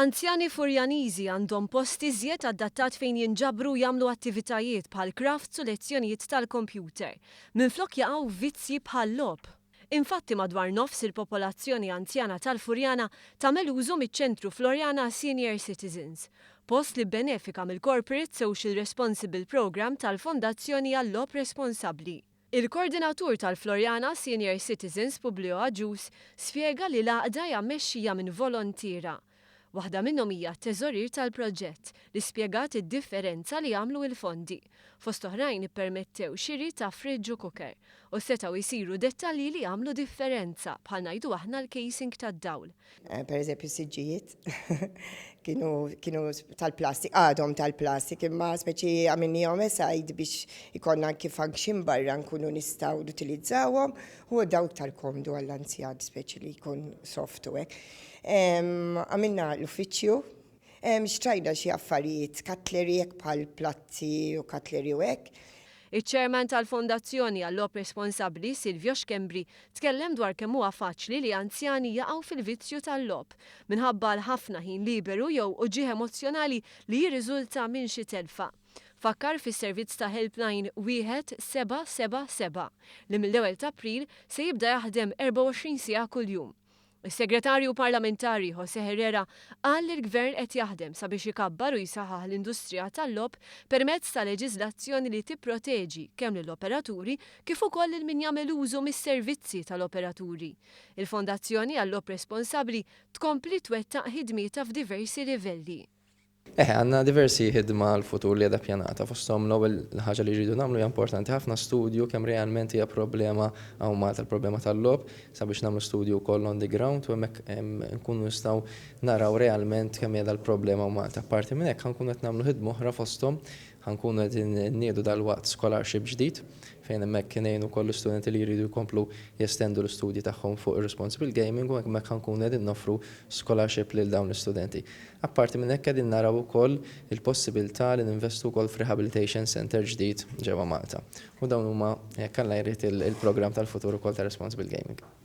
Anzjani Furjaniżi għandhom post iżjed adattat fejn jinġabru u jagħmlu attivitajiet bħal crafts u lezzjonijiet tal-kompjuter, minflok jaqgħu f'vizzji bħal-logħob. Infatti madwar nofs il-popolazzjoni anzjana tal-Furjana tagħmel użu miċ-ċentru Floriana Senior Citizens, post li bbenefika mill-Corporate Social Responsible Programme tal-Fondazzjoni għal-Logħob Responsabbli. Il-Kordinatur tal-Floriana Senior Citizens Publio Agius spjega li l-għaqda hija mmexxija minn volontiera. Waħda minnhom hija t-teżorier tal-proġett, li spjegat id-differenza li għamlu il-fondi. Fost oħrajn ippermettew xiri ta' fridge u cooker, u setgħu jsiru dettalji li għamlu differenza, bħal ngħidu aħna l-casing tad-dawl. Per eżempju siġġijiet kienu kienu tal-plastik, għadhom tal-plastik, imma speċi għamilnihom aside biex ikollna anki function barra nkunu nistgħu nutilizzawhom u daw iktar komdu għall-anzjan speċi li jkun soft u hekk. Għamilna l-uffiċċju, xtrajna xi affarijiet cutlery hekk bħal platti u cutlery u hekk. Iċ-Chairman tal-Fondazzjoni għal-Logħob Responsabbli, Silvio Schembri, tkellem dwar kemm huwa faċli li anzjani jaqgħu fil-vizzju tal-logħob, minħabba l-ħafna ħin liberu jew uġigħ emozzjonali li jirriżulta minn xi telfa. Fakkar fis-servizz ta' helpline 1777 li mill-ewwel t'April se jibda jaħdem 24 siegħa kuljum. Is-Segretarju Parlamentari José Herrera qal li l-Gvern qed jaħdem sabiex ikabbar u jsaħħaħ l-industrija tal-logħob permezz ta' leġiżlazzjoni li tipproteġi kemm lill-operaturi kif ukoll lil min jagħmel użu mis-servizzi tal-operaturi. Il-Fondazzjoni għal-Logħob Responsabbli tkompli twettaq ħidmietha f'diversi livelli. Eħe, għandna diversi ħidma għall-futur li qiegħda ppjanata, fosthom l-ewwel ħaġa li rridu nagħmlu hija importanti ħafna studju kemm realment hija problema hawn Malta l-problema tal-logħob, sabiex nagħmlu studju wkoll on the ground u hemmhekk nkunu nistgħu naraw realment kemm qiegħda l-problema hawn Malta. Apparti minn hekk ħa nkunu qed nagħmlu ħidma oħra fosthom ħa nkunu qegħdin nniedu dalwaqt scholarship ġdid fejn hemmhekk ngħinu wkoll l-istudenti li jridu jkomplu jestendu l-istudji tagħhom fuq ir-responsible gaming u hemmhekk ħa nkunu qegħdin noffru scholarship lil dawn l-istudenti. Apparti minn hekk qegħdin naraw ukoll il-possibilità li ninvestu wkoll f'rehabilitation centre ġdid ġewwa Malta. U dawn huma, jekk Alla jrid, il-programm tal-futur ukoll ta' Responsible Gaming.